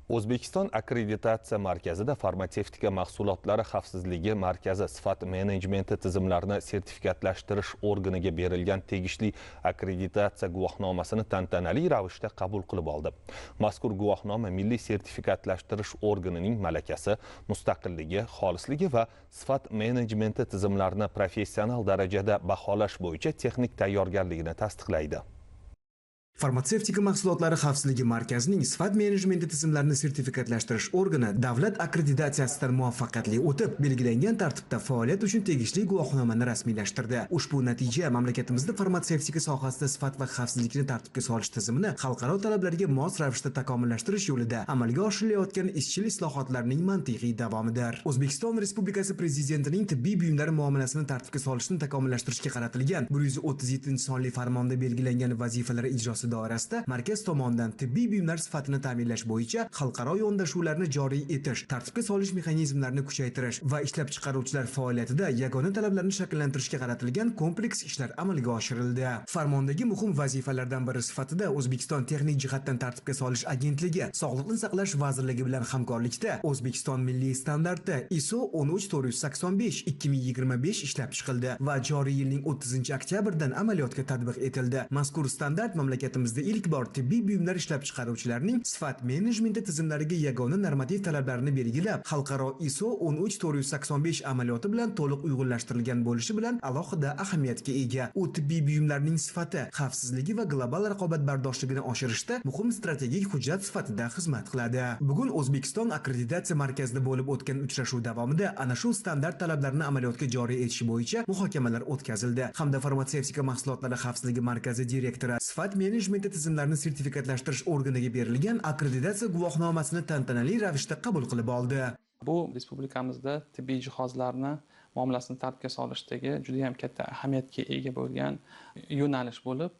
O'zbekiston akkreditatsiya markazida farmatsevtika mahsulotlari xavfsizligi markazi sifat menejmenti tizimlarini sertifikatlashtirish organiga berilgan tegishli akkreditatsiya guvohnomasini tantanali ravishda qabul qilib oldi. Mazkur guvohnoma milliy sertifikatlashtirish organining malakasi, mustaqilligi, xolisligi va sifat menejmenti tizimlarini professional darajada baholash bo'yicha texnik tayyorgarligini tasdiqlaydi. Farmatsevtika mahsulotlari xavfsizligi markazining sifat menejmenti tizimlarini sertifikatlashtirish organi davlat akkreditatsiyasidan muvaffaqiyatli o'tib, belgilangan tartibda faoliyat uchun tegishli guvohnomani rasmiylashtirdi. Ushbu natija mamlakatimizda farmatsevtika sohasida sifat va xavfsizlikni tartibga solish tizimini xalqaro talablarga mos ravishda takomillashtirish yo'lida amalga oshirilayotgan izchil islohotlarning mantiqiy davomidir. O'zbekiston Respublikasi Prezidentining tibbiy buyumlar muomalasini tartibga solishni takomillashtirishga qaratilgan 137-sonli farmonda belgilangan vazifalar ijrosi doirasida markaz tomonidan tibbiy buyumlar sifatini ta'minlash bo'yicha xalqaro yondashuvlarni joriy etish, tartibga solish mexanizmlarini kuchaytirish va ishlab chiqaruvchilar faoliyatida yagona talablarni shakllantirishga qaratilgan kompleks ishlar amalga oshirildi. Farmondagi muhim vazifalardan biri sifatida O'zbekiston texnik jihatdan tartibga solish agentligi Sog'liqni saqlash vazirligi bilan hamkorlikda O'zbekiston milliy standarti ISO 13485-2025 ishlab chiqildi va joriy yilning 30-oktyabridan amaliyotga tatbiq etildi. Mazkur standart mamlakatimizda ilk bor tibbiy buyumlar ishlab chiqaruvchilarning sifat menejmenti tizimlariga yagona normativ talablarni belgilab, xalqaro ISO 13485 amaliyoti bilan to'liq uyg'unlashtirilgan bo'lishi bilan alohida ahamiyatga ega. U tibbiy buyumlarning sifati, xavfsizligi va global raqobatbardoshligini oshirishda muhim strategik hujjat sifatida xizmat qiladi. Bugun O'zbekiston akkreditatsiya markazida bo'lib o'tgan uchrashuv davomida ana shu standart talablarni amaliyotga joriy etish bo'yicha muhokamalar o'tkazildi hamda farmatsevtika mahsulotlari xavfsizligi markazi direktori sifat menejmenti tizimlarini sertifikatlashtirish organiga berilgan akkreditatsiya guvohnomasini tantanali ravishda qabul qilib oldi. Bu respublikamizda tibbiy jihozlarni muomalasini tartibga solishdagi juda ham katta ahamiyatga ega bo'lgan yo'nalish bo'lib,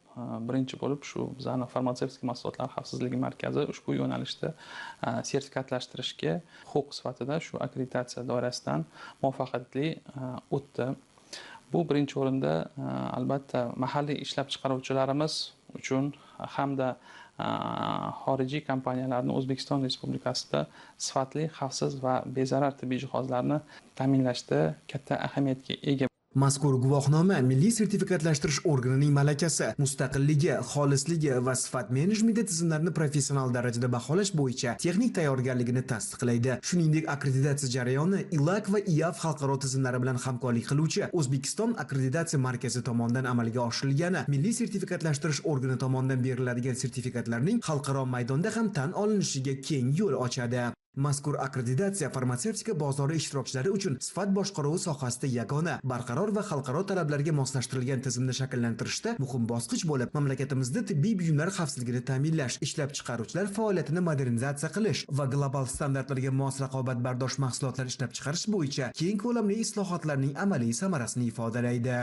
birinchi bo'lib shu bizani farmatsevtika mahsulotlari xavfsizligi markazi ushbu yo'nalishda sertifikatlashtirishga huquq sifatida shu akkreditatsiya doirasidan muvaffaqiyatli o'tdi. Bu birinchi o'rinda albatta mahalliy ishlab chiqaruvchilarimiz uchun hamda xorijiy kompaniyalarni O'zbekiston Respublikasida sifatli, xavfsiz va bezarar tibbiy jihozlarni ta'minlashda katta ahamiyatga ega. Mazkur guvohnoma milliy sertifikatlashtirish organining malakasi, mustaqilligi, xolisligi va sifat menejmenti tizimlarini professional darajada baholash bo'yicha texnik tayyorgarligini tasdiqlaydi. Shuningdek, akkreditatsiya jarayoni ILAC va IAF xalqaro tizimlari bilan hamkorlik qiluvchi O'zbekiston akkreditatsiya markazi tomonidan amalga oshirilgani milliy sertifikatlashtirish organi tomonidan beriladigan sertifikatlarning xalqaro maydonda ham tan olinishiga keng yo'l ochadi. Mazkur akkreditatsiya farmatsevtika bozori ishtirokchilari uchun sifat boshqaruvi sohasida yagona, barqaror va xalqaro talablarga moslashtirilgan tizimni shakllantirishda muhim bosqich bo'lib, mamlakatimizda tibbiy buyumlar xavfsizligini ta'minlash, ishlab chiqaruvchilar faoliyatini modernizatsiya qilish va global standartlarga mos raqobatbardosh mahsulotlar ishlab chiqarish bo'yicha keng ko'lamli islohotlarning amaliy samarasini ifodalaydi.